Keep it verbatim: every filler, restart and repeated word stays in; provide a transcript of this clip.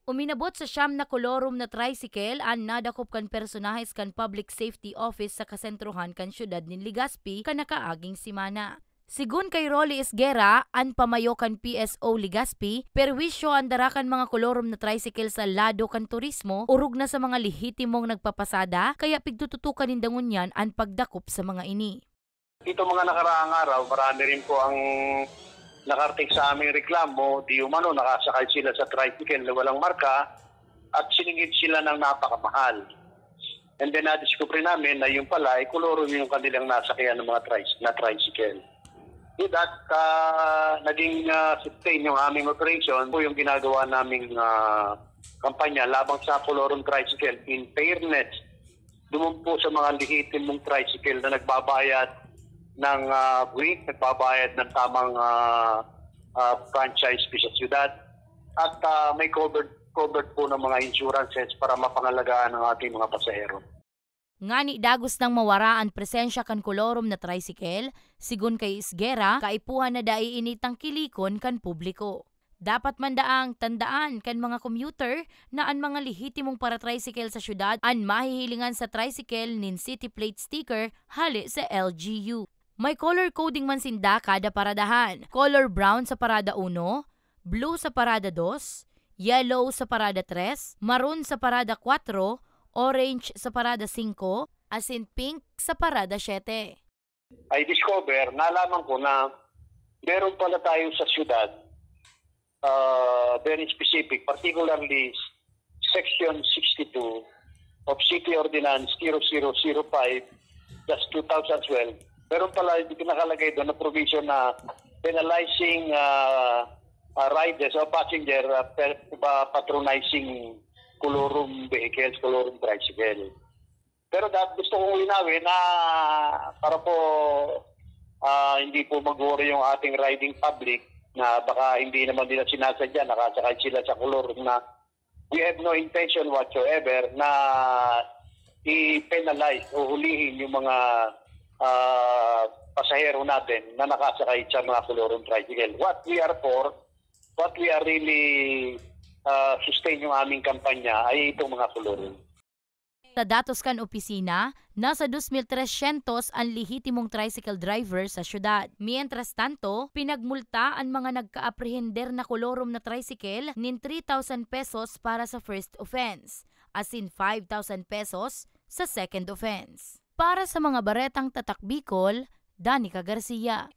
Uminabot sa siyam na kolorum na tricycle an nadakop kan personahes kan Public Safety Office sa kasentrohan kan siyudad nin Legazpi kan nakaaging semana. Sigon kay Rolly Esguerra, an pamayo kan P S O Legazpi, perwisyo an dara kan mga kolorum na tricycle sa lado kan turismo, orog na sa mga lehitimong nagpapasada, kaya pigtututukan ninda ngunyan an pagdakop sa mga ini. Itong mga nakaraang araw, marami rin po ang nakarating sa aming reklamo, di umano nakasakay sila sa tricycle na walang marka at siningil sila ng napakamahal. And then nadiskubre namin na yung pala ay kolorum yung kanilang nasakyan ng mga tric-, na tricycle. With that, ah, naging, ah, sustain yung aming operation po yung ginagawa naming, ah, kampanya labang sa kolorum tricycle. In fairness, doon po sa mga lehitimong tricycle na nagbabayad ng, ah, buwis, nagbabayad ng tamang, ah, ah, franchise fee sa siyudad. At, ah, may covered, covered po ng mga insurances para mapangalagaan ang ating mga pasahero. Ngani dagos nang mawara an presensya kan kolorum na tricycle, sigon kay Esguerra, kaipuhan na dai ini tangkilikon kan publiko. Dapat man daang tandaan kan mga commuter na an mga lehitimong paratricycle sa siyudad an mahihilingan sa tricycle nin city plate sticker hale sa L G U. May color coding man sinda kada paradahan. Color brown sa parada uno, blue sa parada dos, yellow sa parada tres, maroon sa parada kwatro, orange sa parada singko, asin pink sa parada siyete. I discover, nalaman ko na meron pala tayo sa siyudad, ah, very specific, particularly Section sixty-two of City Ordinance zero zero zero five dash two thousand twelve. Meron pala nakalagay doon na provision na penalizing, ah, ah, riders o passenger, ah, per-, pa-, patronizing colorum vehicles, colorum tricycle. Pero dat-, gusto kong linawin na para po, ah, hindi po mag-worry yung ating riding public na baka hindi naman nila sinasadya, nakasakay sila sa kolor na we have no intention whatsoever na i-penalize o hulihin yung mga, ah, pasahero natin na nakasakay sa mga kolorum tricycle. What we are for, what we are really, ah, sustain yung aming kampanya ay itong mga kolorum. Sa datos kan opisina, nasa dos mil trescientos an lehitimong tricycle driver sa syudad. Mientras tanto, pinagmulta an mga nagkaaprehender na kolorum na tricycle nin three thousand pesos para sa first offense, asin five thousand pesos sa second offense. Para sa mga baretang Tatak Bicol, Danica Garcia.